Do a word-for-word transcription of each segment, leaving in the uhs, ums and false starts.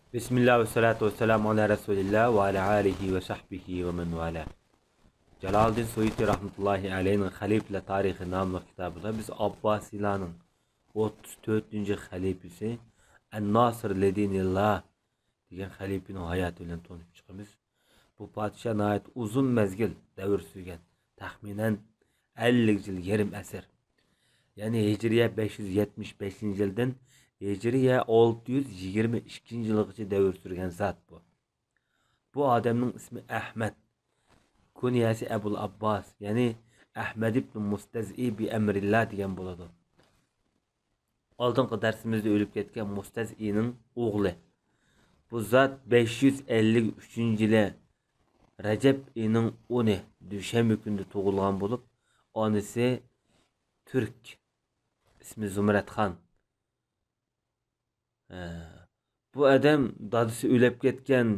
بىسمىللا ۋەسسالاتۇ ۋەسسالامۇ ئالا رەسۇلىللا ۋە ئالا ئالىھى ۋە سەھبىھى ۋە مەن ۋالا. جالالىدىن سۇيۇتى رەھمەتۇللاھى ئەلەيھىنىڭ خەلىپىلەر تارىخى ناملىق كىتابىدا بىز ئابباسىيلارنىڭ ئوتتۇز تۆتىنچى خەلىپىسى ئەن-ناسىر لىدىنىللا دېگەن خەلىپىنىڭ ھاياتى بىلەن تونۇشۇپ چىقىمىز. بۇ پادىشاھ ناھايىتى ئۇزۇن مەزگىل دەۋر سۈرگەن، تەخمىنەن ئەللىك يىل يېرىم ئەسىر. يەنى ھىجرىيە بەش يۈز يەتمىش بەشىنچى يىلدىن ھىجرىيە ئالتە يۈز يىگىرمە ئىككىنچى يىلغىچە دەۋر سۈرگەن زات بۇ. بۇ ئادەمنىڭ ئىسمى ئەھمەد، كۇنيەسى ئەبۇل ئابباس، يەنى ئەھمەد ئىبن مۇستەزئى بىئەمرىللا دېگەن بولىدۇ. ئالدىنقى دەرسىمىزدە ئۆلۈپ كەتكەن مۇستەزئىنىڭ ئوغلى. بۇ زات بەش يۈز ئەللىك ئۈچىنچى يىلى رەجەب ئېيىنىڭ ئونى دۈشەنبە كۈنىدە تۇغۇلغان بولۇپ، ئانىسى تۈرك، ئىسمى زۇمرەتخان. ھە، بۇ ئادەم دادىسى ئۆلۈپ كەتكەن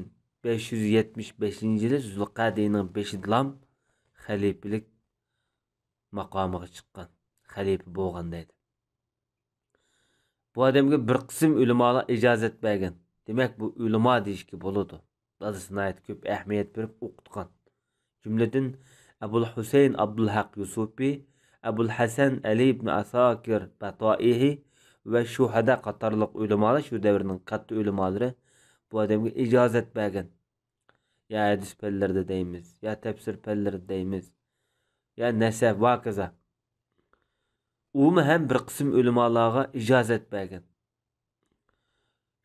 بەش يۈز يەتمىش بەشىنچى يىلى زۇلقەدە ئېيىنىڭ بېشىدىلام خەلىپىلىك ماقامىغا چىققان، خەلىپە بولغان دەيدۇ. بۇ ئادەمگە بىر قىسىم ئۆلىمالار ئىجازەت بەرگەن. دېمەك، بۇ ئۆلىما دېيىشكە بولىدۇ. دادىسى ناھايىتى كۆپ ئەھمىيەت بېرىپ ئوقۇتقان. جۈملىدىن ئەبۇل ھۈسەيىن ئابدۇلھەق يۈسۈپى، ئەبۇل ھەسەن ئەلى ئىبن ئاساكىر بەتائىھى ۋە شۇھەدە قاتارلىق ئۆلىمالار، شۇ دەۋرنىڭ كاتتا ئۆلىمالىرى بۇ ئادەمگە ئىجازەت بەرگەن. يا ھەدىس پەنلىرىدە دەيمىز، يا تەپسىر پەنلىرىدە دەيمىز، يا نەسەب ۋە ھاكازا. ئۇمۇ ھەم بىر قىسىم ئۆلىمالارغا ئىجازەت بەرگەن.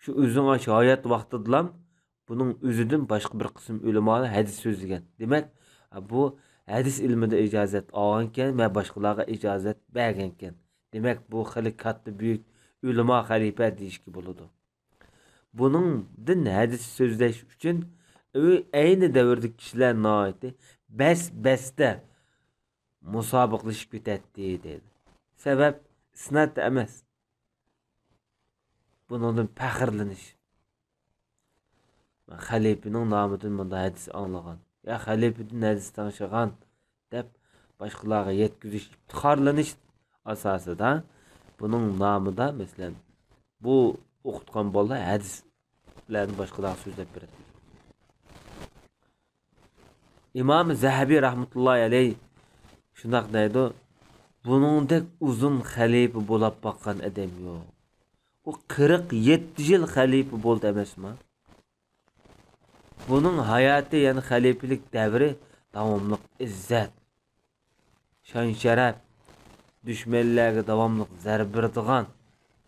شۇ ئۆزىنىڭ ئاشۇ ھايات ۋاقتىدىلام بۇنىڭ ئۆزىدىن باشقا بىر قىسىم ئۆلىمالار ھەدىس سۆزلىگەن. دېمەك، بۇ ھەدىس ئىلمىدا ئىجازەت ئالغانكەن ۋە باشقىلارغا ئىجازەت بەرگەنكەن. دېمەك، بۇ خېلى كاتتا بۈيۈك ئۆلىما خەلىپە دېيىشكە بولىدۇ. بۇنىڭدىن ھەدىس سۆزلەش ئۈچۈن ئەينى دەۋردىكى كىشىلەر ناھايىتى بەس-بەستە مۇسابىقىلىشىپ كېتەتتى، دەيدۇ. سەۋەب ئىسناد ئەمەس. بۇنىڭدىن پەخىرلىنىش. خەلىپىنىڭ نامىدىن مۇنداق ھەدىس ئاڭلىغان، يا خەلىپىدىن ھەدىس تىڭشىغان دەپ باشقىلارغا يەتكۈزۈش، ئىپتىخارلىنىش ئاساسىدا بۇنىڭ نامىدا، مەسىلەن، بۇ ئوقۇتقان بالىلار ھەدىسلەرنى باشقىلارغا سۆزلەپ بېرىدۇ. ئىمام زەھەبى رەھمەتۇللاھى ئەلەيھ شۇنداق دەيدۇ، بۇنىڭدەك ئۇزۇن خەلىپە بولاپ باققان ئادەم يوق. ئۇ قىرىق يەتتە يىل خەلىپە بولدى ئەمەسما؟ بۇنىڭ ھاياتى، يەنى خەلىپىلىك دەۋرى داۋاملىق ئىززەت، شان-شەرەپ، دۈشمەنلەرگە داۋاملىق زەربە بېرىدىغان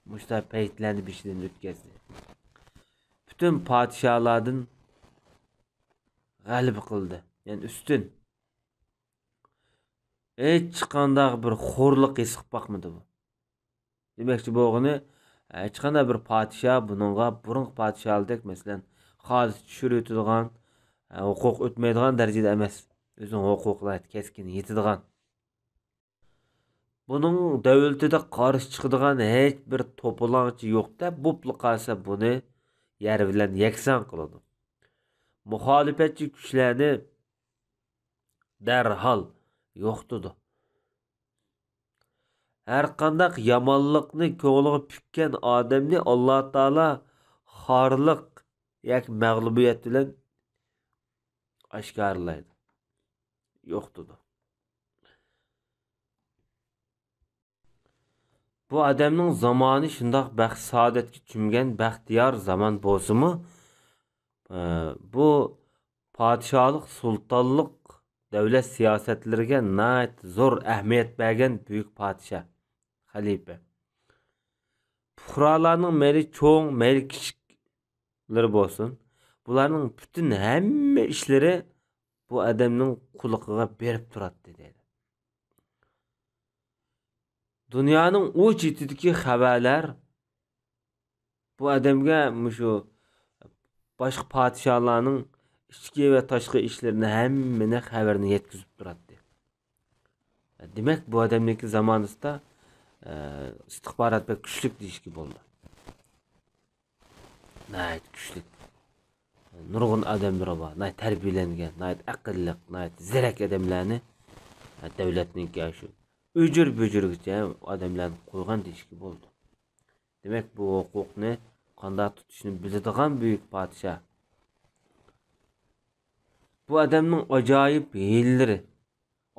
مۇشۇنداق پەيتلەرنى بېشىدىن ئۆتكەزدى. پۈتۈن پادىشاھلاردىن غەلىبە قىلدى، يەنى ئۈستۈن. ھېچقانداق بىر خورلۇق ھېس قىلىپ باقمىدى بۇ. دېمەكچى بولغىنى، ھېچقانداق بىر پادىشاھ بۇنىڭغا بۇرۇنقى پادىشاھلاردەك، مەسىلەن، خالىس چۈشۈرۈۋېتىدىغان، ھوقۇق ئۆتمەيدىغان دەرىجىدە ئەمەس، ئۆزىنىڭ ھوقۇقى ناھايىتى كەسكىن يېتىدىغان. بۇنىڭ دۆلىتىدە قارشى چىقىدىغان ھېچ بىر توپىلاڭچى يوق دەپ، بوپلا قالسا بۇنى يەر بىلەن يەكسان قىلىدۇ. مۇخالىپەتچى كۈچلەرنى دەرھال يوقىتىدۇ. ھەرقانداق يامانلىقنى كۆڭلىگە پۈككەن ئادەمنى ئاللا تائالا خارلىق ياكى مەغلۇبىيەت بىلەن ئاشكارىلايدۇ، يوقىتىدۇ. بۇ ئادەمنىڭ زامانى شۇنداق بەخت-سائادەتكە چۆمگەن بەختىيار زامان بولسىمۇ، ئە، بۇ پادىشاھلىق، سۇلتانلىق، دۆلەت سىياسەتلىرىگە ناھايىتى زور ئەھمىيەت بەرگەن بۈيۈك پادىشاھ، خەلىپە. پۇقرالارنىڭ مەيلى چوڭ، مەيلى كىچىكلىرى بولسۇن، بۇلارنىڭ پۈتۈن ھەممە ئىشلىرى بۇ ئادەمنىڭ قۇلىقىغا بېرىپ تۇراتتى، دەيدۇ. دۇنيانىڭ ئۇ چېتىدىكى خەۋەرلەر بۇ ئادەمگە مۇشۇ باشقا پادىشاھلارنىڭ ئىچكى ۋە تاشقى ئىشلىرىنى، ھەممىنى، خەۋىرىنى يەتكۈزۈپ تۇراتتى. دېمەك، بۇ ئادەمنىڭكى زامانىسىدا، ئە، ئىستىخبارات بەك كۈچلۈك دېيىشكە بولىدۇ. ناھايىتى كۈچلۈك. نۇرغۇن ئادەملىرى بار. ناھايىتى تەربىيەلەنگەن، ناھايىتى ئەقىللىق، ناھايىتى زېرەك ئادەملەرنى، ھە، دۆلەتنىڭكى شۇ ئۆجۈر-بۆجۈرگىچە ئادەملەرنى قويغان دېيىشكە بولىدۇ. دېمەك، بۇ ھوقۇقنى قانداق تۇتۇشنى بىلىدىغان بۈيۈك پادىشاھ. بۇ ئادەمنىڭ ئاجايىپ ھىيلىلىرى،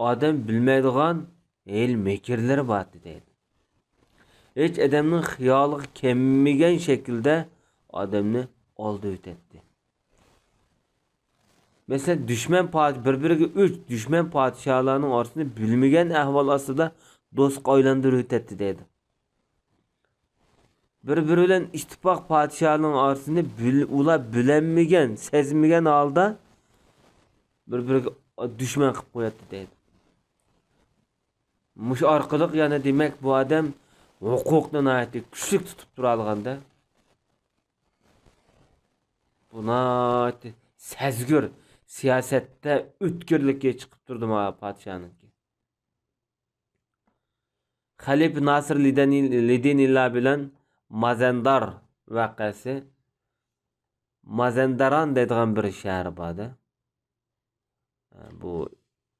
ئادەم بىلمەيدىغان ھىيلە مىكىرلىرى بار ئىدى دەيدۇ. ھېچ ئادەمنىڭ خىيالىغا كەلمىگەن شەكىلدە ئادەمنى ئالدىۋېتەتتى. مەسىلەن، دۈشمەن پادىشاھ، بىر-بىرىگە ئۆچ دۈشمەن پادىشاھلارنىڭ ئارىسىنى بىلمىگەن ئەھۋال ئاستىدا دوستقا ئايلاندۇرۇۋېتەتتى دەيدۇ. بىر-بىرى بىلەن ئىتتىپاق پادىشاھنىڭ ئارىسىنى بىل-، ئۇلار بىلەلمىگەن، سەزمىگەن ھالدا بىر-بىرىگە دۈشمەن قىلىپ قوياتتى دەيدۇ. مۇشۇ ئارقىلىق يەنە دېمەك بۇ ئادەم ھوقۇقنى ناھايىتى كۈچلۈك تۇتۇپ تۇرالىغاندا، بۇ ناھايىتى سەزگۈر سىياسەتتە ئۆتكۈرلۈكى چىقىپ تۇردى ما پادىشاھنىڭكى. خەلىپە ناسىر لىدىنىللا بىلەن مازەندار ۋەقەسى. مازەنداران دەيدىغان بىر شەھەر بار-دە. بۇ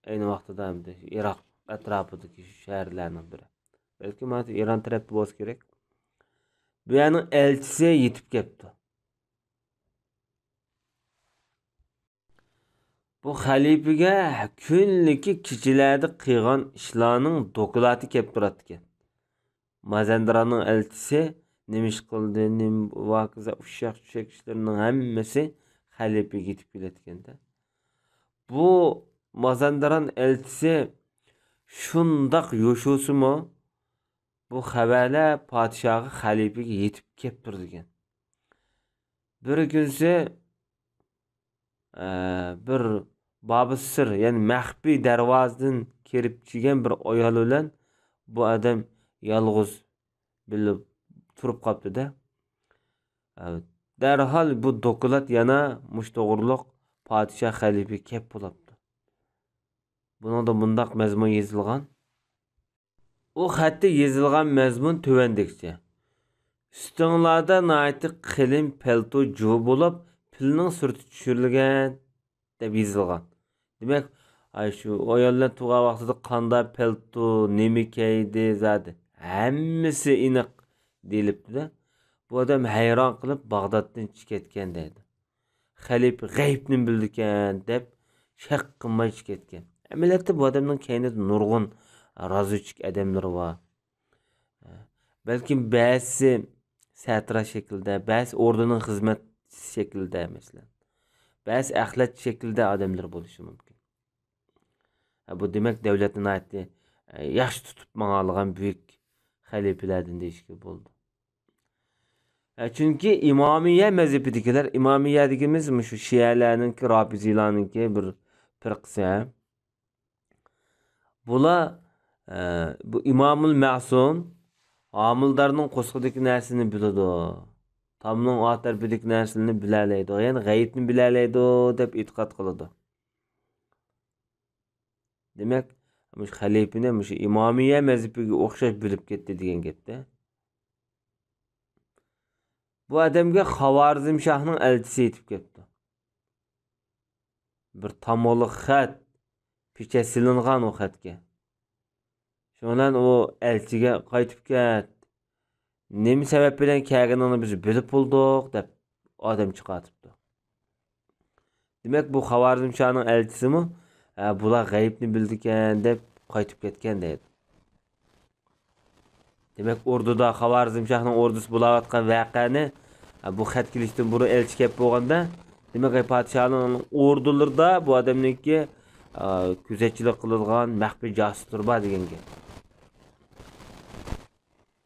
ئەينى ۋاقتىدا ئەمدى ئىراق ئەتراپىدىكى شەھەرلەرنىڭ بىرى. بەلكىم ھازىر ئىران تەرەپتە بولسا كېرەك. بۇ يەرنىڭ ئەلچىسى يېتىپ كەپتۇ. بۇ خەلىپىگە كۈنلۈكى كېچىلەردە قىلغان ئىشلارنىڭ دوكلاتى كەپ تۇراتتىكەن. مازەندىراننىڭ ئەلچىسى نېمە ئىش قىلدى، نېمە ۋاكىزا، ئۇششاق-چۈششەك ئىشلىرىنىڭ ھەممىسى خەلىپىگە يېتىپ كېلىدىكەن-دە. بۇ مازەندىران ئەلچىسى شۇنداق يوشۇرسىمۇ، بۇ خەۋەرلەر پادىشاھقا، خەلىپىگە يېتىپ كەپ تۇرىدىكەن. بىر كۈنسى ئە، بىر بابى سىر، يەنى مەخپىي دەرۋازىدىن كىرىپ چىگەن بىر ئايال بىلەن بۇ ئادەم يالغۇز بىللە تۇرۇپ قاپتۇ-دە. ئە، دەرھال بۇ دوكلات يەنە مۇشۇ توغرۇلۇق پادىشاھ خەلىپىگە كەپ بولاپتۇ. بۇنىڭدا مۇنداق مەزمۇن يېزىلغان. ئۇ خەتتە يېزىلغان مەزمۇن تۆۋەندىكىچە: «ئۈستۈڭلاردا ناھايىتى قېلىن پەلتو جۇۋا بولۇپ، پىلنىڭ سۈرىتى چۈشۈرۈلگەن» دەپ يېزىلغان. دېمەك، ئاي، شۇ ئايال بىلەن تۇرغان ۋاقتىدا قانداق پەلتو، نېمە كىيدى، زادى ھەممىسى ئېنىق دېيىلىپتۇ-دە. بۇ ئادەم ھەيران قېلىپ باغدادتىن چىقىپ كەتكەن دەيدۇ. خەلىپە غەيىبنى بىلىدىكەن دەپ شەك قىلماي چىقىپ كەتكەن. ئەمەلىيەتتە بۇ ئادەمنىڭ كەينىدە نۇرغۇن رازۋېدچىك ئادەملىرى بار. بەلكىم بەزىسى سەترا شەكلىدە، بەزىسى ئوردىنىڭ خىزمەتچىسى شەكلىدە، مەسىلەن، بەزىسى ئەخلەت شەكلىدە ئادەملىرى بولۇشى مۇمكىن. ھە، بۇ دېمەك دەۋلەتنى ناھايىتى، ئە، ياخشى تۇتۇپ ماڭالىغان بۈيۈك خەلىپىلەردىن دېيىشكە بولىدۇ. ھە، چۈنكى ئىمامىيە مەزھىپىدىكىلەر، ئىمامىيە دېگىنىمىز مۇشۇ شىئەلەرنىڭكى، رافىزىيلارنىڭكى بىر پىرقىسى، ھە. بۇلار، ئە، بۇ ئىمامۇل مەسۇم ھامىلىدارنىڭ قورسىقىدىكى نەرسىنى بىلىدۇ، تامنىڭ ئارقا تەرىپىدىكى نەرسىلەرنى بىلەلەيدۇ، يەنى غەيىبنى بىلەلەيدۇ دەپ ئېتىقاد قىلىدۇ. دېمەك، مۇشۇ خەلىپىنى مۇشۇ ئىمامىيە مەزھىپىگە ئوخشاش بىلىپ كەتتى دېگەن گەپتە. بۇ ئادەمگە خاۋارزمشاھنىڭ ئەلچىسى يېتىپ كەپتۇ. بىر تامغىلىق خەت، پېچەت سېلىنغان ئۇ خەتكە. شۇنىڭ بىلەن ئۇ ئەلچىگە «قايتىپ كەت، نېمە سەۋەب بىلەن كەلگىنىڭنى بىز بىلىپ بولدۇق» دەپ ئادەم چىقارتىپتۇ. دېمەك، بۇ خاۋارزمشاھنىڭ ئەلچىسىمۇ، «ھە، بۇلار غەيىبنى بىلىدىكەن» دەپ قايتىپ كەتكەن دەيدۇ. دېمەك، ئوردىدا، خاۋارزمشاھنىڭ ئوردىسى بولاۋاتقان ۋەقەنى، ھە، بۇ خەت كېلىشتىن بۇرۇن ئەلچى كەپ بولغاندا، دېمەك، ئەي پادىشاھنىڭ ئوردىلىرىدا بۇ ئادەمنىڭكى، ئا، كۆزەتچىلىك قىلىدىغان مەخپىي جاسۇسلىرى بار دېگەن گەپ.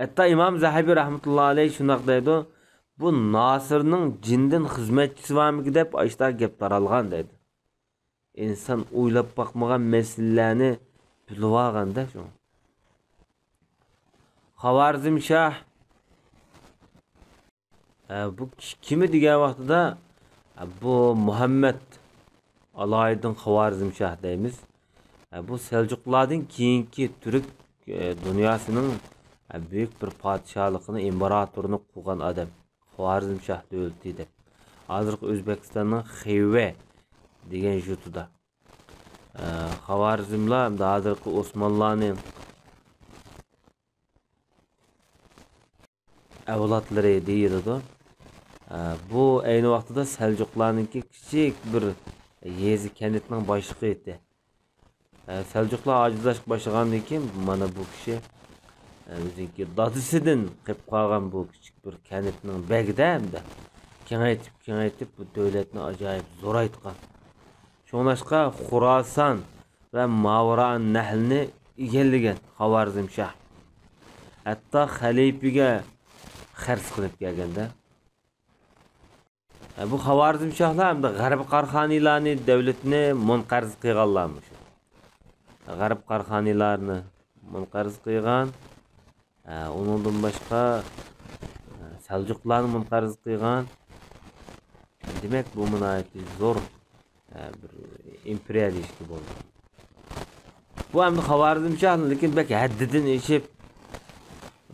ھەتتا ئىمام زەھەبى رەھمەتۇللا ئەلەيھ شۇنداق دەيدۇ، «بۇ ناسىرنىڭ جىندىن خىزمەتچىسى بارمىكىن» دەپ ئاشۇنداق گەپ تارالغان دەيدۇ. ئىنسان ئويلاپ باقمىغان مەسىلىلەرنى بىلىۋالغاندا شۇ. خاۋارزمشاھ، ئە، بۇ كىشى كىمى دېگەن ۋاقتىدا، ئە، بۇ مۇھەممەد ئالايىدىن خاۋارزمشاھ دەيمىز. ئە، بۇ سەلجۇقلاردىن كېيىنكى تۈرك، ئە، دۇنياسىنىڭ، ئە، بۈيۈك بىر پادىشاھلىقىنى، ئىمپېراتورىنى قۇرغان ئادەم. خاۋارزمشاھ دۆلىتى دەپ. ھازىرقى ئۆزبېكىستاننىڭ خىۋە دېگەن يۇرتىدا. ئە، خاۋارزملار ھەمدە ھازىرقى ئوسمانلارنىڭ ئەۋلادلىرى دېيىلىدۇ. ئە، بۇ ئەينى ۋاقتىدا سەلجۇقلارنىڭكى كىچىك بىر يېزا كەنتنىڭ باشلىقى ئىدى. ئە، سەلجۇقلار ئاجىزلاشقا باشلىغاندىن كېيىن، مانا بۇ كىشى، ئە، ئۆزىنىڭكى دادىسىدىن قېلىپ قالغان بۇ كىچىك بىر كەنتنىڭ بەگىدە ھەمدە كېڭەيتىپ، كېڭەيتىپ، بۇ دۆلەتنى ئاجايىپ زورايتقان. شۇڭلاشقا خۇراسان ۋە ماۋرائەن نەھلنى ئىگىلىگەن خاۋارزمشاھ. ھەتتا خەلىپىگە قەرز قىلىپ كەلگەندە. بۇ خاۋارزمشاھلار ھەمدە غەرب قاراخانىيلارنى دۆلىتىنى مۇنقەرز قىلغانلار مۇشۇ. غەرب قاراخانىيلارنى مۇنقەرز قىلغان. ئۇنىڭدىن باشقا، سەلجۇقلارنى مۇنقەرز قىلغان. دېمەك، بۇ ناھايىتى زور، بىر ئىمپېرىيە دېيىشكە بولىدۇ. بۇ ئەمدى خاۋارزمشاھ، لېكىن بەك ھەددىدىن ئېشىپ،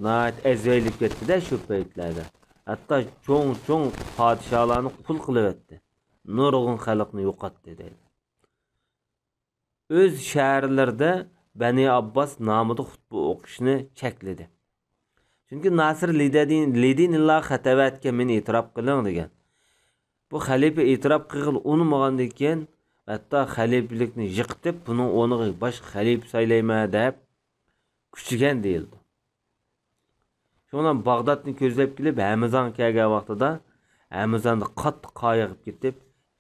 ناھايىتى ئەزۋەيلىپ كەتتى-دە شۇ پەيتلەردە. ھەتتا چوڭ-چوڭ پادىشاھلارنى قۇل قىلىۋەتتى. نۇرغۇن خەلقنى يوقاتتى دەيدۇ. ئۆز شەھەرلىرىدە بەنى ئابباس نامىدا خۇتبە ئوقۇشنى چەكلىدى. چۈنكى ناسىر لىدەدىن-، لىدىنىللا خەتەۋەتكە مېنى ئېتىراپ قىلىڭ دېگەن. بۇ خەلىپە ئېتىراپ قىلغىلى ئۇنىمىغاندىن كېيىن، ھەتتا خەلىپىلىكنى يىقىتىپ، بۇنىڭ ئورنىغا باشقا خەلىپە سايلايمەن دەپ كۈچىگەن دېيىلىدۇ. شۇڭا باغدادنى كۆزلەپ كېلىپ، ھەمىزانغا كەلگەن ۋاقتىدا، ھەمىزاندا قاتتىق قار يېغىپ كېتىپ،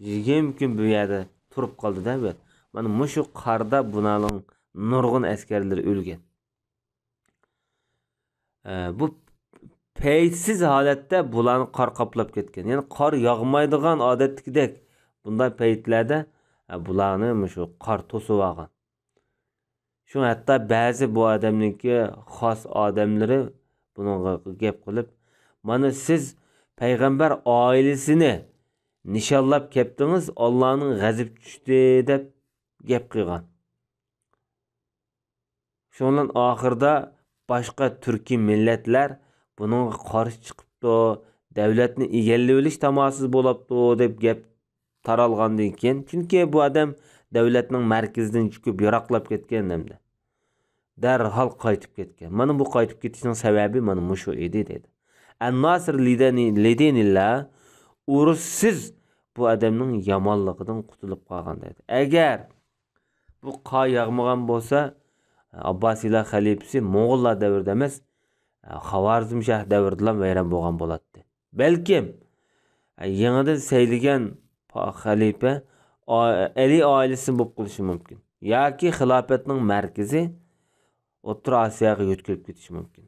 يىگىرمە كۈن بۇ يەردە تۇرۇپ قالدى-دە. مانا مۇشۇ قاردا بۇلارنىڭ نۇرغۇن ئەسكەرلىرى ئۆلگەن. ئە، بۇ پەيتسىز ھالەتتە بۇلارنى قار قاپلاپ كەتكەن. يەنى قار ياغمايدىغان ئادەتتىكىدەك بۇنداق پەيتلەردە، ئە، بۇلارنى مۇشۇ قار توسۇۋالغان. شۇڭا ھەتتا بەزى بۇ ئادەمنىڭكى خاس ئادەملىرى بۇنىڭغا گەپ قىلىپ، مانا سىز پەيغەمبەر ئائىلىسىنى نىشانلاپ كەپتىڭىز، ئاللانىڭ غەزىپى چۈشتى دەپ گەپ قىلغان. شۇنىڭ بىلەن ئاخىرىدا باشقا تۈركىي مىللەتلەر بۇنىڭغا قارشى چىقىپتۇ، دەۋلەتنى ئىگىلىۋېلىش تاماسىسى بولاپتۇ دەپ گەپ تارالغاندىن كېيىن، چۈنكى بۇ ئادەم دەۋلەتنىڭ مەركىزىدىن چۈشۈپ يىراقلاپ كەتكەن ئەمدى. دەرھال قايتىپ كەتكەن. مانا بۇ قايتىپ كېتىشنىڭ سەۋەبى مانا مۇشۇ ئىدى دەيدۇ. ئەنناسىر لىدەنى-، لىدىنىللا ئۇرۇشسىز بۇ ئادەمنىڭ يامانلىقىدىن قۇتۇلۇپ قالغان دەيدۇ. ئەگەر بۇ قار ياغمىغان بولسا، ئابباسىيلار خەلىپىسى موڭغۇللار دەۋرىدە ئەمەس، خاۋارزمشاھ دەۋرىدىلا ۋەيران بولغان بولاتتى. بەلكىم، يېڭىدىن سەيلىگەن پا-، خەلىپە ئا-، ئەلى ئائىلىسىدىن بولۇپ قېلىشى مۇمكىن. ياكى خىلاپەتنىڭ مەركىزى ئوتتۇرا ئاسىياغا يۆتكىلىپ كېتىشى مۇمكىن.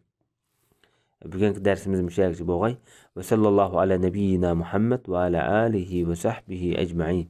بۈگۈنكى دەرسىمىز مۇشۇ يەرگىچە بولغاي. ۋەسەللاللاھۇ ئەلە نەبىييىنا مۇھەممەد ۋە ئەلە ئالىھى ۋە سەھبىھى ئەجمەئىن.